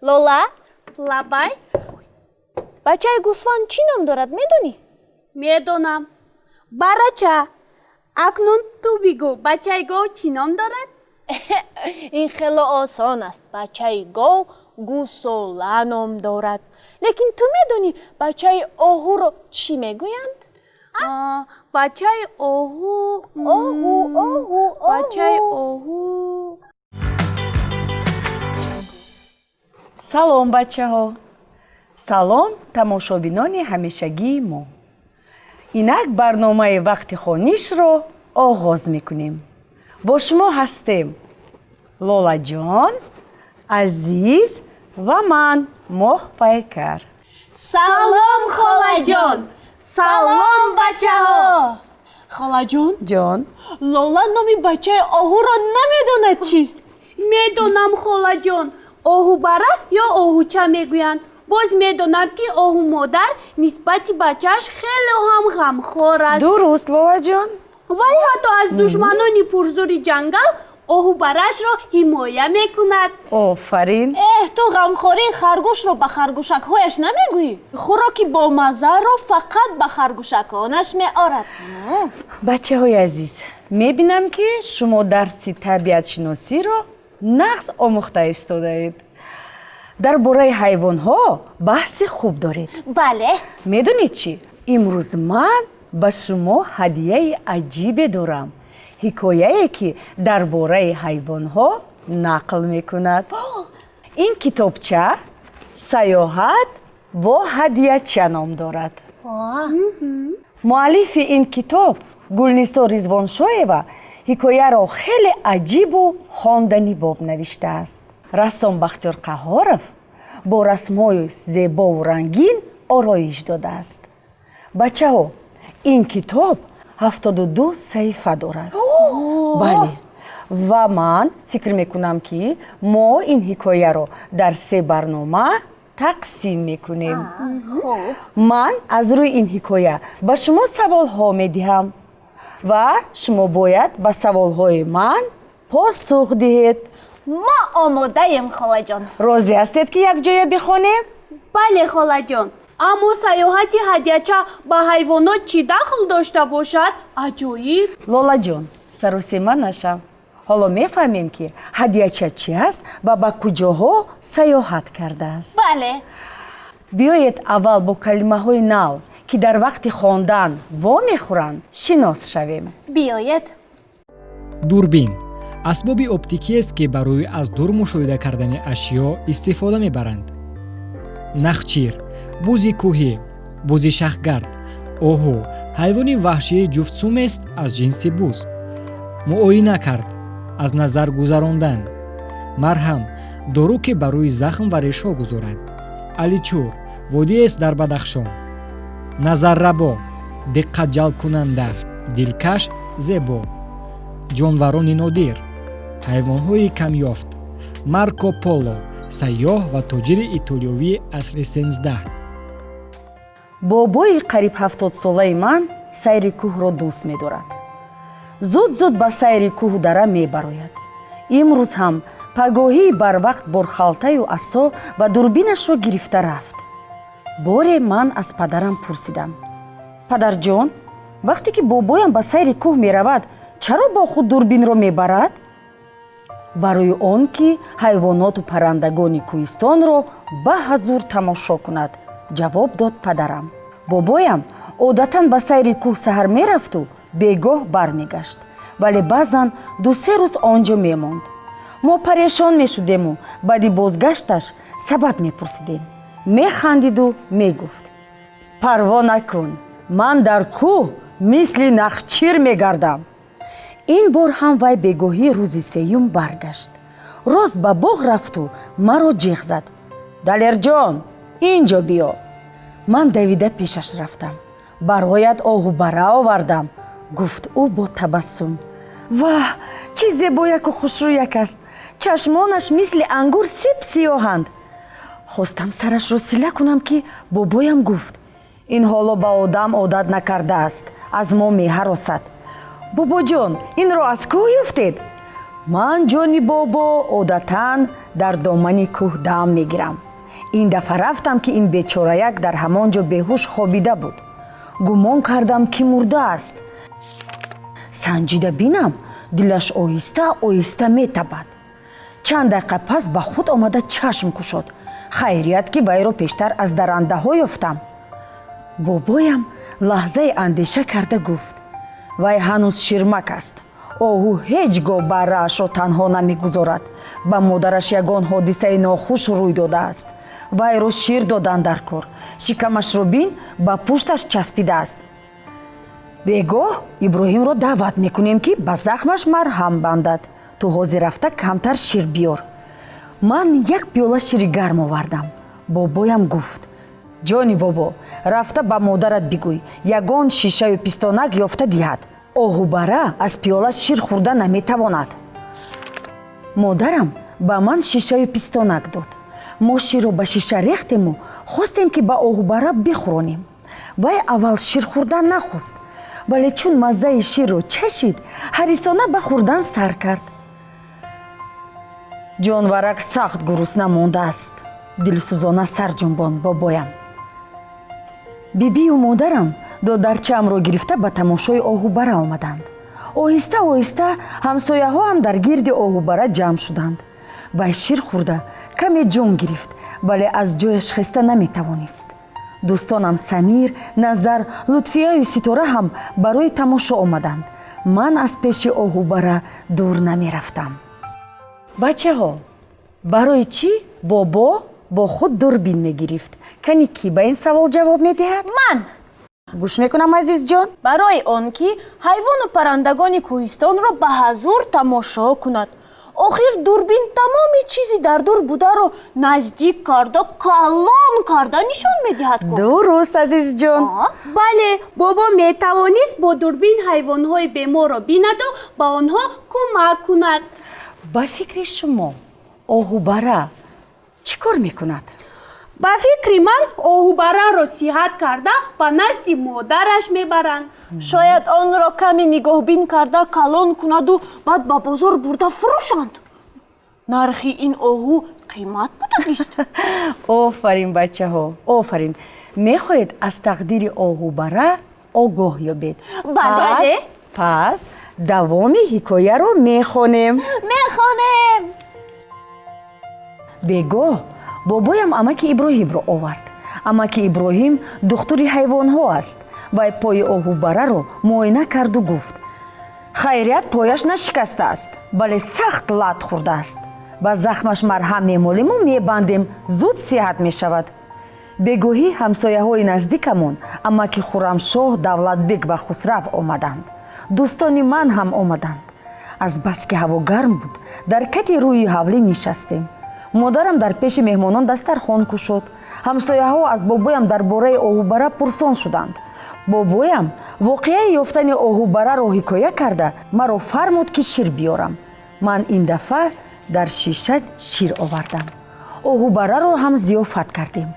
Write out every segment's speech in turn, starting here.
Лола. Лабай. Бачаи гӯсфанд чӣ ном дорад, медонӣ? Медонам, барача. Акнун ту бигӯ, бачаи гов чӣ ном дорад? Ин хело осон аст. Бачаи гов гӯсола ном дорад. Лекин ту медонӣ, бачаи оҳуро чӣ мегӯянд? Бачаи оҳу. Оҳу, оҳу. Бачаи оҳу. Салом, бачаҳо! Салом, тамошобинони ҳамешагии мо! Инак барномаи вақти хонишро оғоз мекунем. Бо шумо ҳастем Лолаҷон, Азиз ва ман, Моҳпайкар. Салом, холаҷон! Салом, бачаҳо! Холаҷон. Ҷон. Лола номи бачаи оҳуро намедонад, чист? Медонам, холаҷон, оҳубара ё оҳуча мегӯянд. Боз медонам, ки оҳумодар нисбати бачааш хеле ҳам ғамхор аст. Дуруст, Лолаҷон. Вай ҳатто аз душманони пурзури ҷангал оҳубарашро ҳимоя мекунад. Офарин! Эҳ, ту ғамхории харгӯшро ба харгӯшакҳояш намегӯӣ. Хӯроки бомаззаро фақат ба харгӯшаконаш меорад. Бачаҳои азиз, мебинам, ки шумо дарси табиатшиносиро нағз омӯхта истодаед. Дар бораи ҳайвонҳо баҳси хуб доред. Бале. Медонед чӣ? Имрӯз ман ба шумо ҳадияи аҷибе дорам, ҳикояе, ки дар бораи ҳайвонҳо нақл мекунад. Ин китобча «Саёҳат бо ҳадияча» ном дорад. Муаллифи ин китоб, Гулнисо Ризвоншоева, ҳикояро хеле аҷибу хонданибоб навиштааст. Рассом Бахтиёр Қаҳоров бо расмҳои зебову рангин ороиш додааст. Бачаҳо, ин китоб 72 саҳифа дорад. Бале, ва ман фикр мекунам, ки мо ин ҳикояро дар се барнома тақсим мекунем. Хуб. Ман аз рӯи ин ҳикоя ба шумо саволҳо медиҳам ва шумо бояд ба саволҳои ман посух диҳед. Мо омодаем, холаҷон. Розӣ ҳастед, ки якҷоя бихонем? Бале, холаҷон, аммо саёҳати ҳадияча ба ҳайвонот чӣ дахл дошта бошад? Аҷоиб! Лолаҷон, саросема нашав. Ҳоло мефаҳмем, ки ҳадияча чӣ аст ва ба куҷоҳо саёҳат кардааст. Бале. Биёед, аввал бо калимаҳои нав, ки дар вақти хондан вомехӯранд, шинос шавем. Биёед. Дурбин асбоби оптикиест, ки барои аз дур мушоҳида кардани ашё истифода мебаранд. Нахчир — бузи кӯҳӣ, бузи шахгард. Оҳу — ҳайвони ваҳшии ҷуфтсумест аз ҷинси буз. Муоина кард — аз назар гузарондан. Марҳам — дору, ки ба рӯи захм ва решҳо гузоранд. Аличур — водиест дар Бадахшон. Назаррабо — диққатҷалбкунанда, дилкаш, зебо. Ҷонварони нодир — ҳайвонҳои камёфт. Марко Поло — сайёҳ ва тоҷири итолиёвии асри 13. Бобои қариб 70-солаи ман сайри кӯҳро дӯст медорад. Зуд зуд ба сайри кӯҳу дара мебарояд. Имрӯз ҳам пагоҳии барвақт борхалтаю асо ва дурбинашро гирифта рафт. Боре ман аз падарам пурсидам: «Падарҷон, вақте ки бобоям ба сайри кӯҳ меравад, чаро бо худ дурбинро мебарад?» «Барои он ки ҳайвоноту паррандагони кӯҳистонро ба ҳазур тамошо кунад», ҷавоб дод падарам. Бобоям одатан ба сайри кӯҳ саҳар мерафту бегоҳ бармегашт, вале баъзан 2-се рӯз он ҷо мемонд. Мо парешон мешудему баъди бозгашташ сабаб мепурсидем. Механдиду мегуфт: «Парво накун, ман дар кӯҳ мисли нахчир мегардам». Ин бор ҳам вай бегоҳии рӯзи сеюм баргашт. Рост ба боғ рафту маро ҷеғ зад: «Далерҷон, ин ҷо биё». Ман давида пешаш рафтам. «Бароят оҳубара овардам», гуфт ӯ бо табассум. «Ваҳ, чӣ зебояку хушрӯяк аст! Чашмонаш мисли ангур сип сиёҳанд». Хостам сарашро сила кунам, ки бобоям гуфт: «Ин ҳоло ба одам одат накардааст, аз мо меҳаросад». «Бобоҷон, инро аз кӯҳ ёфтед?» «Ман, ҷони бобо, одатан Дар домани кӯҳ дам мегирам. Ин дафъа рафтам, ки ин бечораяк дар ҳамон ҷо беҳуш хобида буд. Гумон кардам, ки мурдааст. Санҷида бинам, дилаш оҳиста оҳиста метабад. Чанд дақиқа пас ба худ омада, чашм кушод. Хайрият, ки вайро пештар аз дарандаҳо ёфтам. Бобоям лаҳзае андеша карда гуфт: «Вай ҳанӯз ширмак аст. Оҳу ҳеҷ гоҳ барраашро танҳо намегузорад. Ба модараш ягон ҳодисаи нохуш рӯй додааст. Вайро шир додан дар кор. Шикамашро бин, ба пушташ часпидааст. Бегоҳ Иброҳимро даъват мекунем, ки ба захмаш марҳам бандад. Ту ҳозир рафта камтар шир биёр». Ман як пиёла шири гарм овардам. Бобоям гуфт: «Ҷони бобо, рафта ба модарат бигӯй, ягон шишаю пистонак ёфта диҳад. Оҳубара аз пиёла шир хӯрда наметавонад». Модарам ба ман шишаю пистонак дод. Мо ширро ба шиша рехтему хостем, ки ба оҳубара бихӯронем. Вай аввал шир хӯрдан нахост, вале чун маззаи ширро чашид, ҳарисона ба хӯрдан сар кард. «Ҷонварак сахт гурусна мондааст», дилсӯзона сар ҷунбонд бобоям. Бибию модарам додарчаамро гирифта ба тамошои оҳубара омаданд. Оҳиста оҳиста ҳамсояҳоам дар гирди оҳубара ҷамъ шуданд. Вай шир хӯрда каме ҷон гирифт, вале аз ҷояш хеста наметавонист. Дӯстонам Самир, Назар, Лутфияю Ситора ҳам барои тамошо омаданд. Ман аз пеши оҳубара дур намерафтам. Бачаҳо, барои чӣ бобо бо худ дурбин мегирифт? Кани, кӣ ба ин савол ҷавоб медиҳад? Ман. Гӯш мекунам, азизҷон. Барои он ки ҳайвону паррандагони кӯҳистонро ба ҳазур тамошо кунад. Охир дурбин тамоми чизи дар дур бударо наздик карда, калон карда нишон медиҳад ку. Дуруст, азизҷон. Бале, бобо метавонист бо дурбин ҳайвонҳои беморро бинаду ба онҳо кӯмак кунад. Ба фикри шумо, оҳубара чӣ кор мекунад? Ба фикри ман, оҳубараро сиҳат карда, ба назди модараш мебаранд. Шояд онро каме нигоҳбин карда, калон кунаду баъд ба бозор бурда фурӯшанд. Нархи ин оҳу қимат будагист. Офарин, бачаҳо, офарин! Мехоҳед аз тақдири оҳубара огоҳ ёбед? Бале. Пас давоми ҳикояро мехонем. Мехонем. Бегоҳ бобоям амаки Иброҳимро овард. Амаки Иброҳим духтури ҳайвонҳо аст. Вай пои оҳубараро муоина карду гуфт: «Хайрият, пояш нашикастааст, вале сахт лат хӯрдааст. Ба захмаш марҳам мемолиму мебандем, зуд сиҳат мешавад». Бегоҳӣ ҳамсояҳои наздикамон амаки Хуррамшоҳ, Давлатбек ва Хусрав омаданд. Дӯстони ман ҳам омаданд. Азбаски ҳаво гарм буд, дар кати рӯи ҳавлӣ нишастем. Модарам дар пеши меҳмонон дастархон кушод. Ҳамсояҳо аз бобоям дар бораи оҳубара пурсон шуданд. Бобоям воқеаи ёфтани оҳубараро ҳикоя карда, маро фармуд, ки шир биёрам. Ман ин дафъа дар шиша шир овардам. Оҳубараро ҳам зиёфат кардем.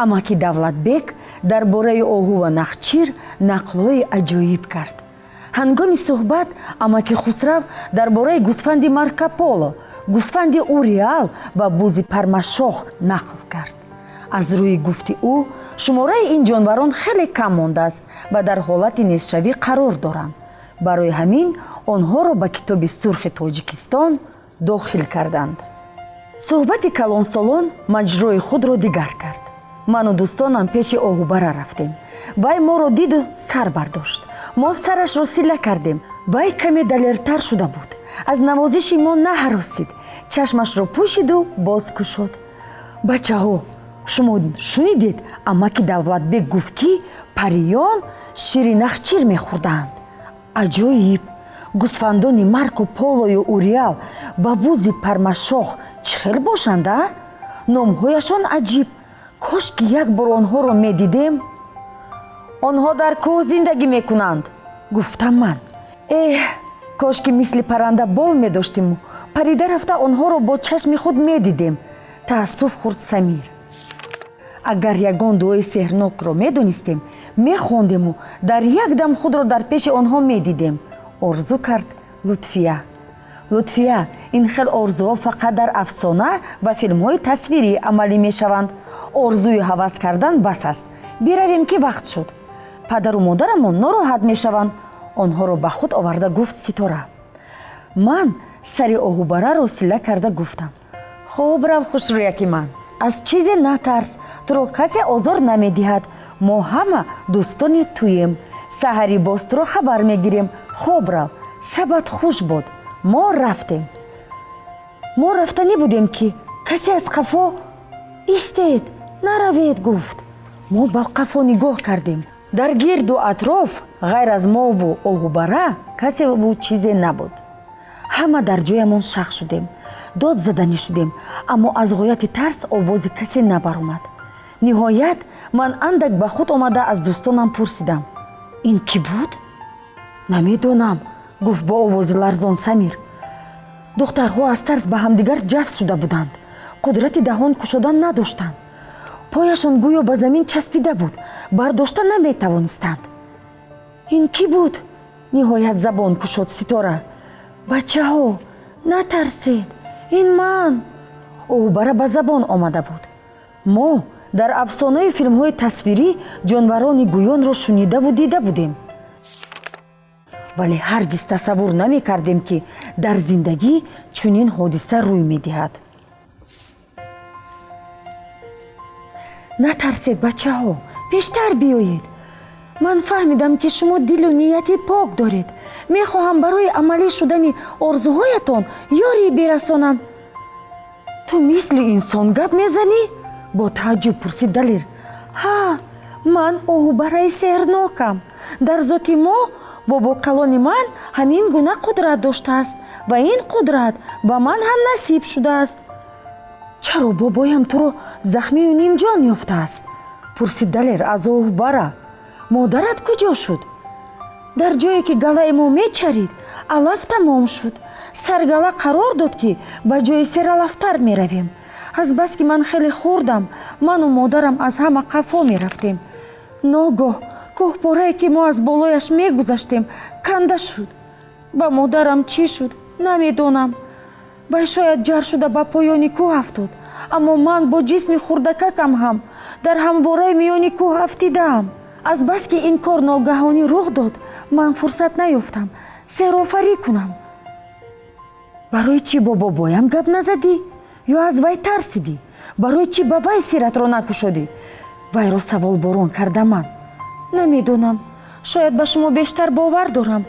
Амаки Давлатбек дар бораи оҳу ва нахчир нақлҳои аҷоиб кард. Ҳангоми суҳбат амаки Хусрав дар бораи гӯсфанди Марко Поло, гӯсфанди Уриал ва бузи пармашох нақл кард. Аз рӯи гуфти ӯ, шумораи ин ҷонварон хеле кам мондааст ва дар ҳолати нестшавӣ қарор доранд. Барои ҳамин онҳоро ба Китоби сурхи Тоҷикистон дохил карданд. Суҳбати калонсолон маҷрои худро дигар кард. Ману дӯстонам пеши оҳубара рафтем. Вай моро диду сар бардошт. Мо сарашро сила кардем. Вай каме далертар шуда буд, аз навозиши мо наҳаросид. Чашмашро пӯшиду боз кушод. Бачаҳо, шумо шунидед, амаки Давлатбек гуфт, ки париён шири нахчир мехӯрданд? Аҷоиб! Гӯсфандони Марко Полою Уриал ба бузи пармашох чӣ хел бошанд, а? Номҳояшон аҷиб. Кош ки як бор онҳоро медидем. «Онҳо дар кӯҳ зиндагӣ мекунанд», гуфтам ман. Эҳ, кош ки мисли парранда бол медоштиму парида рафта онҳоро бо чашми худ медидем, таассуф хӯрд Самир. Агар ягон дуои сеҳрнокро медонистем, мехондему дар як дам худро дар пеши онҳо медидем, орзу кард Лутфия. Лутфия, Ин хел орзуҳо фақат дар афсона ва филмҳои тасвирӣ амалӣ мешаванд. Орзуи ҳавас кардан бас аст. Биравем, ки вақт шуд. Падару модарамон нороҳат мешаванд, онҳоро ба худ оварда гуфт Ситора. Ман сари оҳубараро сила карда гуфтам: «Хоб рав, хушрӯяки ман, аз чизе натарс, туро касе озор намедиҳад. Мо ҳама дӯстони туем. Саҳари боз туро хабар мегирем. Хоб рав, шабат хуш бод, мо рафтем». Мо рафтанӣ будем, ки касе аз қафо: «Истед, наравед», — гуфт. Мо ба қафо нигоҳ кардем. Дар гирду атроф ғайр аз мову оҳубара касеву чизе набуд. Ҳама дар ҷоямон шах шудем. Дод заданӣ шудем, аммо аз ғояти тарс овози касе набаромад. Ниҳоят ман андак ба худ омада, аз дӯстонам пурсидам: «Ин кӣ буд?» «Намедонам», — гуфт бо овози ларзон Самир. Духтарҳо аз тарс ба ҳамдигар ҷафс шуда буданд, қудрати даҳон кушодан надоштанд. Пояшон гӯё ба замин часпида буд, бардошта наметавонистанд. «Ин кӣ буд?» — ниҳоят забон кушод Ситора. «Бачаҳо, натарсед, ин ман». Оҳубара ба забон омада буд. Мо дар афсонаи филмҳои тасвирӣ ҷонварони гӯёнро шунидаву дида будем, вале ҳаргиз тасаввур намекардем, ки дар зиндагӣ чунин ҳодиса рӯй медиҳад. «Натарсед, бачаҳо, пештар биёед. Ман фаҳмидам, ки шумо дилу нияти пок доред. Мехоҳам барои амалӣ шудани орзуҳоятон ёрӣ бирасонам». «Ту мисли инсон гап мезанӣ?» — бо тааҷҷуб пурсид Далер. «Ҳа, ман оҳубараи сеҳрнокам. Дар зоти мо бобокалони ман ҳамин гуна қудрат доштааст ва ин қудрат ба ман ҳам насиб шудааст». «Чаро бобоям туро захмию нимҷон ёфтааст?» — пурсид Далер аз оҳубара. «Модарат куҷо шуд?» «Дар ҷое ки галаи мо мечарид, алаф тамом шуд. Саргала қарор дод, ки ба ҷои сералафтар меравем. Азбаски ман хеле хурдам, ману модарам аз ҳама қафо мерафтем. Ногоҳ кӯҳпорае, ки мо аз болояш мегузаштем, канда шуд. Ба модарам чӣ шуд, намедонам. Вай шояд ҷар шуда ба поёни кӯҳ афтод, аммо ман бо ҷисми хурдакакам ҳам дар ҳамвораи миёни кӯҳ афтидаам. Азбаски ин кор ногаҳонӣ рух дод, ман фурсат наёфтам сеҳрофарӣ кунам». «Барои чӣ бо бобоям гап назадӣ? Ё аз вай тарсидӣ? Барои чӣ ба вай сиратро накушодӣ?» — вайро саволборон карда ман. «Намедонам, шояд ба шумо бештар бовар дорам,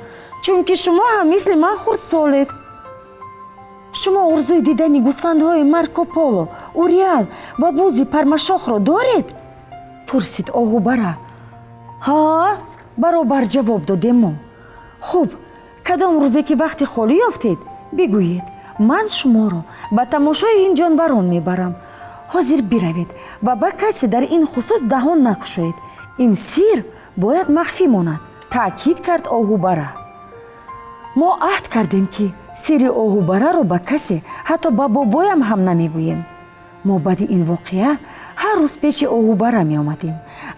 чунки шумо ҳам мисли ман хурдсолед. Шумо орзуи дидани гӯсфандҳои Марко Поло, уриал ва бузи пармашохро доред?» — пурсид оҳубара. «Ҳа», — баробар ҷавоб додем мо. «Хуб, кадом рӯзе ки вақти холӣ ёфтед, бигӯед, ман шуморо ба тамошои ин ҷонварон мебарам. Ҳозир биравед ва ба касе дар ин хусус даҳон накушоед. Ин сир бояд махфӣ монад», — таъкид кард оҳубара. Мо аҳд кардем, ки сири оҳубараро ба касе, ҳатто ба бобоям ҳам намегӯем. Мо баъди ин воқеа ҳар рӯз пеши оҳубара меомадем,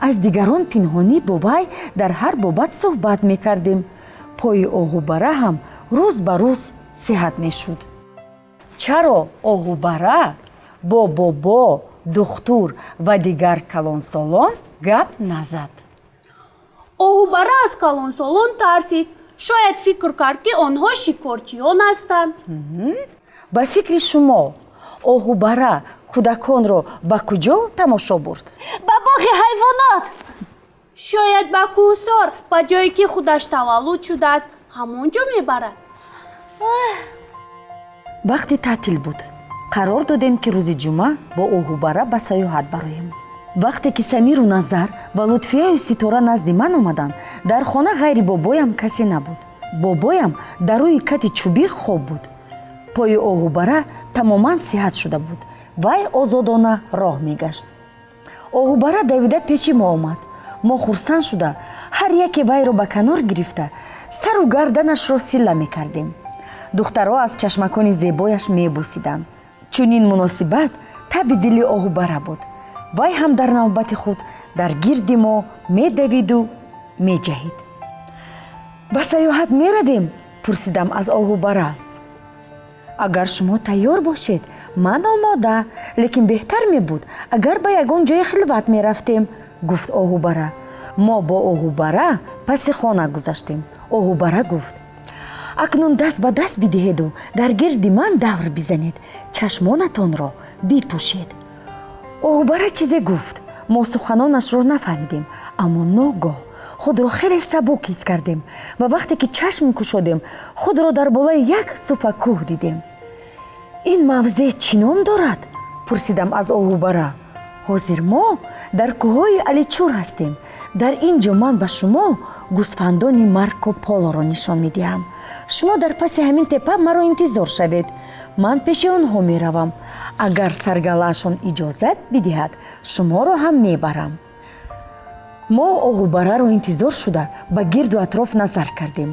аз дигарон пинҳонӣ бо вай дар ҳар бобат суҳбат мекардем. Пои оҳубара ҳам рӯз ба рӯз сиҳат мешуд. Чаро оҳубара бо бобо, духтур ва дигар калонсолон гап назад? Оҳубара аз калонсолон тарсид. Шояд фикр кард, ки онҳо шикорчиён ҳастанд. Ба фикри шумо, оҳубара кӯдаконро ба куҷо тамошо бурд? Ба боғи ҳайвонот. Шояд ба кӯҳсор, ба ҷое ки худаш таваллуд шудааст, ҳамон ҷо мебарад. Вақти таътил буд. Қарор додем, ки рӯзи ҷумъа бо оҳубара ба саёҳат бароем. Вақте ки Самиру Назар ва Лутфияю Ситора назди ман омаданд, дар хона ғайри бобоям касе набуд. Бобоям дар рӯи кати чӯбӣ хоб буд. Пои оҳубара тамоман сиҳат шуда буд, вай озодона роҳ мегашт. Оҳубара давида пеши мо омад. Мо хурсанд шуда, ҳар яке вайро ба канор гирифта, сару гарданашро силла мекардем. Духтарҳо аз чашмакони зебояш мебусиданд. Чунин муносибат таби дили оҳубара буд. Вай ҳам дар навбати худ дар гирди мо медавиду меҷаҳид. «Ба саёҳат меравем?» — пурсидам аз оҳубара. Агар шумо тайёр бошед, ман омода, лекин беҳтар мебуд, агар ба ягон ҷои хилват мерафтем, гуфт оҳубара. Мо бо оҳубара паси хона гузаштем. Оҳубара гуфт: «Акнун даст ба даст бидиҳеду дар гирди ман давр бизанед, чашмонатонро бипӯшед». Оҳубара чизе гуфт, мо суханонашро нафаҳмидем, аммо ногоҳ худро хеле сабук ҳис кардем ва вақте ки чашм кушодем, худро дар болои як суфа кӯҳ дидем. «Ин мавзеъ чӣ ном дорад?» пурсидам аз оҳубара. «Ҳозир мо дар кӯҳҳои Аличур ҳастем. Дар ин ҷо ман ба шумо гӯсфандони Марко Полоро нишон медиҳам. Шумо дар паси ҳамин тепа маро интизор шавед, ман пеши онҳо меравам. Агар саргалаашон иҷозат бидиҳад, шуморо ҳам мебарам». Мо оҳубараро интизор шуда, ба гирду атроф назар кардем.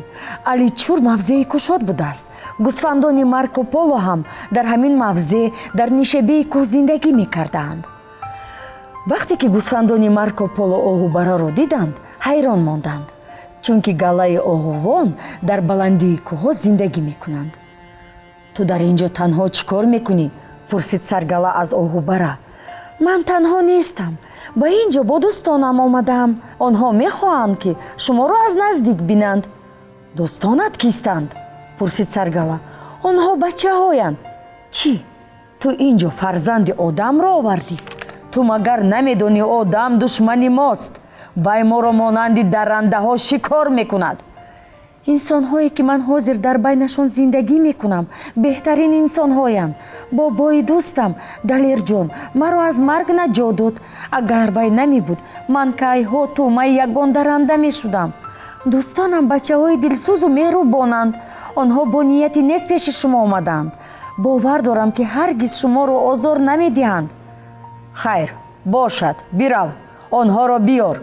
Аличур мавзеи кушод будааст. Гӯсфандони Марко Поло ҳам дар ҳамин мавзеъ, дар нишебии кӯҳ зиндагӣ мекардаанд. Вақте ки гӯсфандони Марко Поло оҳубараро диданд, ҳайрон монданд, чунки галаи оҳувон дар баландии кӯҳҳо зиндагӣ мекунанд. «Ту дар ин ҷо танҳо чӣ кор мекунӣ?» пурсид саргала аз оҳубара. «Ман танҳо нестам, ба ин ҷо бо дӯстонам омадаам. Онҳо мехоҳанд, ки шуморо аз наздик бинанд». «Дӯстонат кистанд?» пурсид саргала. «Онҳо бачаҳоянд». «Чӣ, ту ин ҷо фарзанди одамро овардӣ? Ту магар намедонӣ, одам душмани мост? Вай моро монанди даррандаҳо шикор мекунад». «Инсонҳое, ки ман ҳозир дар байнашон зиндагӣ мекунам, беҳтарин инсонҳоянд. Бобои дӯстам Далерҷон маро аз марг наҷот дод. Агар вай намебуд, ман кайҳо тӯъмаи ягон дарранда мешудам. Дӯстонам бачаҳои дилсӯзу меҳрубонанд. Онҳо бо нияти нек пеши шумо омадаанд. Бовар дорам, ки ҳаргиз шуморо озор намедиҳанд». «Хайр, бошад, бирав, онҳоро биёр»,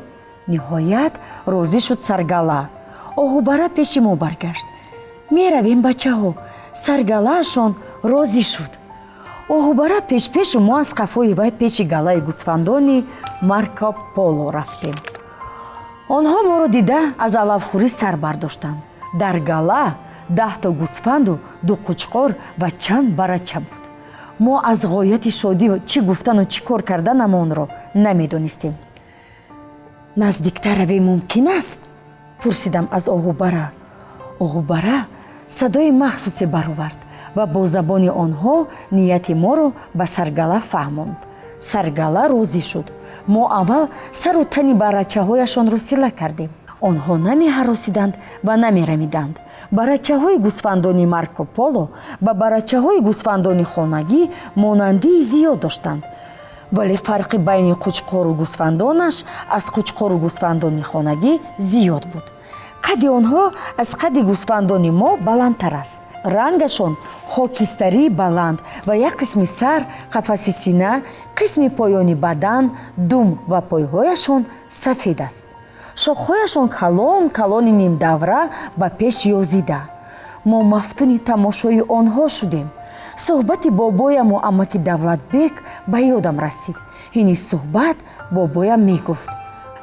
ниҳоят розӣ шуд саргала. Оҳубара пеши мо баргашт. «Меравем, бачаҳо». Саргалаашон розӣ шуд. Оҳубара пешпешу мо аз қафои вай пеши галаи гӯсфандони Марко Поло рафтем. Онҳо моро дида, аз алафхӯрӣ сар бардоштанд. Дар гала 10-то гӯсфанду ду қучқор ва чанд барача буд. Мо аз ғояти шодӣ чӣ гуфтану чӣ кор карданамонро намедонистем. «Наздиктар равем мумкин аст?» пурсидам аз оҳубара. Оҳубара садои махсусе баровард ва бо забони онҳо нияти моро ба саргала фаҳмонд. Саргала розӣ шуд. Мо аввал сару тани барачаҳояшонро сила кардем. Онҳо намеҳаросиданд ва намерамиданд. Барачаҳои гӯсфандони Марко Поло ба барачаҳои гӯсфандони хонагӣ монандии зиёд доштанд, вале фарқи байни қучқору гӯсфандонаш аз қучқору гӯсфандони хонагӣ зиёд буд. Қадди онҳо аз қадди гӯсфандони мо баландтар аст. Рангашон хокистарии баланд ва як қисми сар, қафаси сина, қисми поёни бадан, дум ва пойҳояшон сафед аст. Шохҳояшон калон калони нимдавра ба пеш ёзида. Мо мафтуни тамошои онҳо шудем. Суҳбати бобояму амаки Давлатбек ба ёдам расид. Ҳини суҳбат бобоям мегуфт: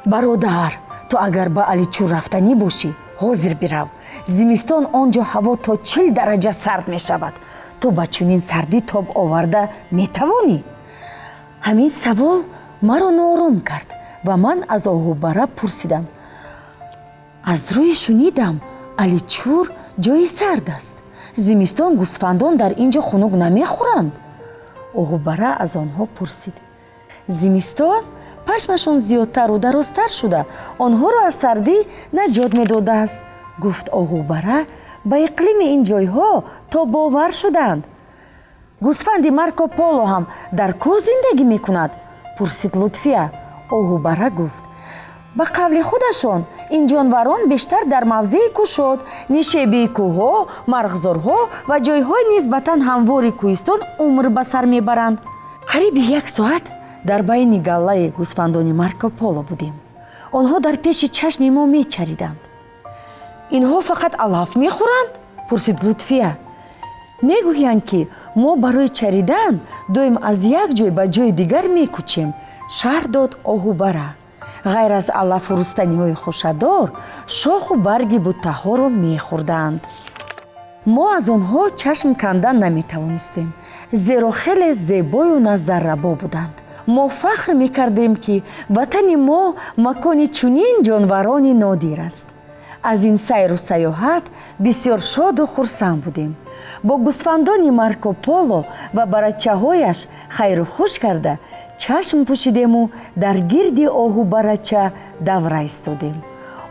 «Бародар, ту агар ба Аличур рафтанӣ бошӣ, ҳозир бирав. Зимистон он ҷо ҳаво то 40 дараҷа сард мешавад. Ту ба чунин сардӣ тоб оварда метавонӣ?» Ҳамин савол маро ноором кард ва ман аз оҳубара пурсидам: «Аз рӯи шунидам, Аличур ҷои сард аст. Зимистон гӯсфандон дар ин ҷо хунук намехӯранд?» Оҳубара аз онҳо пурсид. «Зимистон пашмашон зиёдтару дарозтар шуда, онҳоро аз сардӣ наҷот медодааст», гуфт оҳубара. «Ба иқлими ин ҷойҳо тобовар шуданд». «Гӯсфанди Марко Поло ҳам дар кӯҳ зиндагӣ мекунад?» пурсид Лутфия. Оҳубара гуфт: «Ба қавли худашон, ин ҷонварон бештар дар мавзеи кушод, нишебии кӯҳҳо, марғзорҳо ва ҷойҳои нисбатан ҳамвори кӯҳистон умр ба сар мебаранд». Қариби як соат дар байни галлаи гӯсфандони Марко Поло будем. Онҳо дар пеши чашми мо мечариданд. «Инҳо фақат алаф мехӯранд?» пурсид Лутфия. «Мегӯянд, ки мо барои чаридан доим аз як ҷой ба ҷои дигар мекӯчем», шарҳ дод оҳубара. «Ғайр аз алафу рустаниҳои хушадор, шоху барги буттаҳоро мехӯрданд». Мо аз онҳо чашм кандан наметавонистем, зеро хеле зебою назаррабо буданд. Мо фахр мекардем, ки ватани мо макони чунин ҷонварони нодир аст. Аз ин сайру саёҳат бисёр шоду хурсанд будем. Бо гӯсфандони Марко Поло ва барачаҳояш хайру хуш карда, чашм пӯшидему дар гирди оҳу барача давра истодем.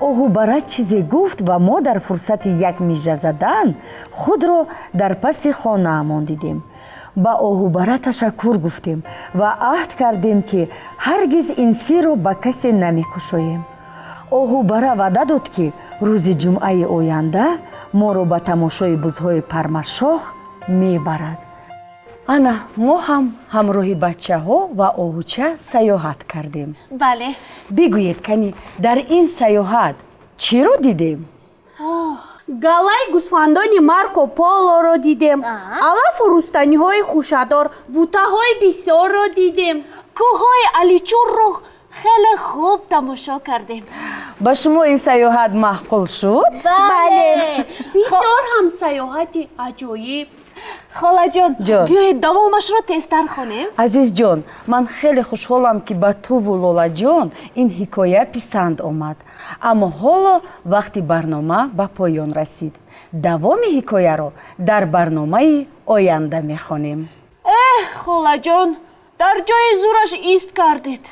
Оҳубара чизе гуфт ва мо дар фурсати як мижа задан худро дар паси хонаамон дидем. Ба оҳубара ташаккур гуфтем ва аҳд кардем, ки ҳаргиз ин сирро ба касе намекушоем. Оҳубара ваъда дод, ки рӯзи ҷумъаи оянда моро ба тамошои бузҳои пармашох мебарад. Ана, мо ҳам ҳамроҳи бачаҳо ва оҳуча саёҳат кардем. Бале. Бигӯед, кани, дар ин саёҳат чиро дидем? Галаи гӯсфандони Марко Полоро дидем, алафу рустаниҳои хушадор, бутаҳои бисёрро дидем. Кӯҳҳои Аличурро хеле хуб тамошо кардем. Ба шумо ин саёҳат маъқул шуд? Бале. Бисёр ҳам саёҳати аҷоиб. Холаҷон. Ҷон. Биёед, давомашро тезтар хонем. Азизҷон, ман хеле хушҳолам, ки ба туву Лолаҷон ин ҳикоя писанд омад, аммо ҳоло вақти барнома ба поён расид. Давоми ҳикояро дар барномаи оянда мехонем. Эҳ, холаҷон, дар ҷои зураш ист кардед.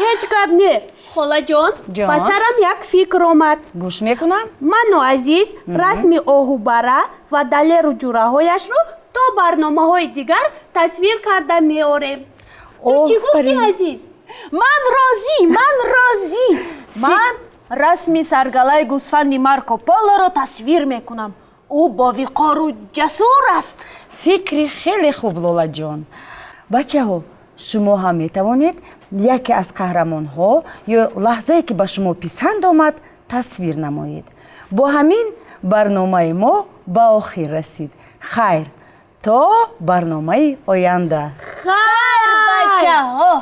Ҳеҷ гап не, холаҷон. Ҷон. Ба сарам як фикр омад. Гӯш мекунам. Ману Азиз расми оҳубара ва далеру ҷураҳояшро то барномаҳои дигар тасвир карда меорем. Ту чӣ гуфтӣ? Офарин. Азиз. Ман розӣ, ман розӣ. Ман расми саргалаи гӯсфанди Марко Полоро тасвир мекунам. Ӯ бовиқору ҷасур аст. Фикри хеле хуб, Лолаҷон. Бачаҳо, шумо ҳам метавонед яке аз қаҳрамонҳо ё лаҳзае, ки ба шумо писанд омад, тасвир намоед. Бо ҳамин барномаи мо ба охир расид. Хайр, то барномаи оянда. Хайр. Бачаҳо.